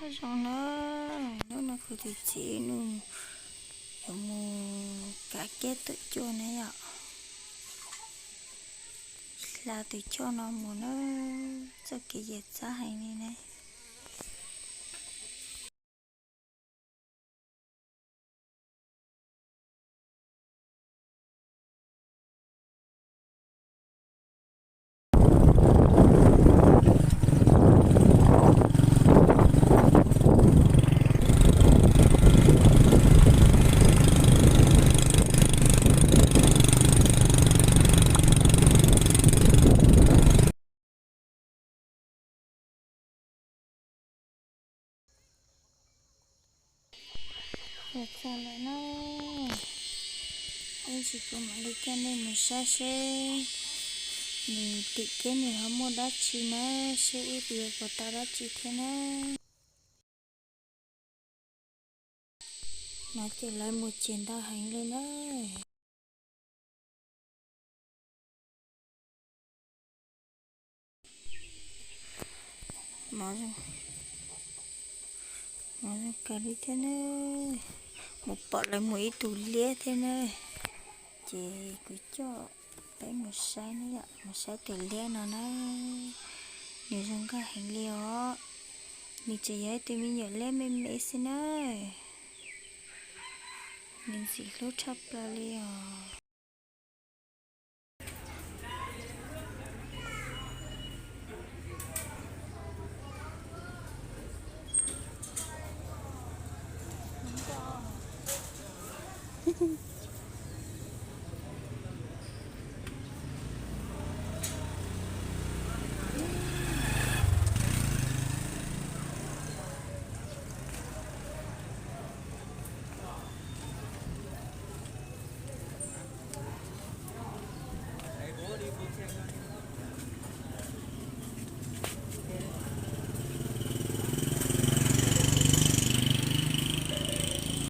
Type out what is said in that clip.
Zoo na, hnub no kuv tus txiv nws yuav mus kav kiab tawm cuaj na yom. Hla tus choj no mus na, txoj kev yam txawv heev li na. Txog lawm na, ib ntsis kuv mam li coj nej mus saib seb nws tim kiab nws ho muaj dab tsi na, seb ib puas yuav pom tau dab tsi thiab na. No ces lawv mus tsev ntau heev li na. Mov zoo kawg li thiab na. Mus pom lawv mus ib tug liab thiab na. Ces kuv coj peb mus saib na yom, mus saib tus liab no na. Nws zoo nkauj heev li os. Nws tseem yog ib tug me nyuam liab me me xwb na. Nws ntxim hlub tshaj plaws li os.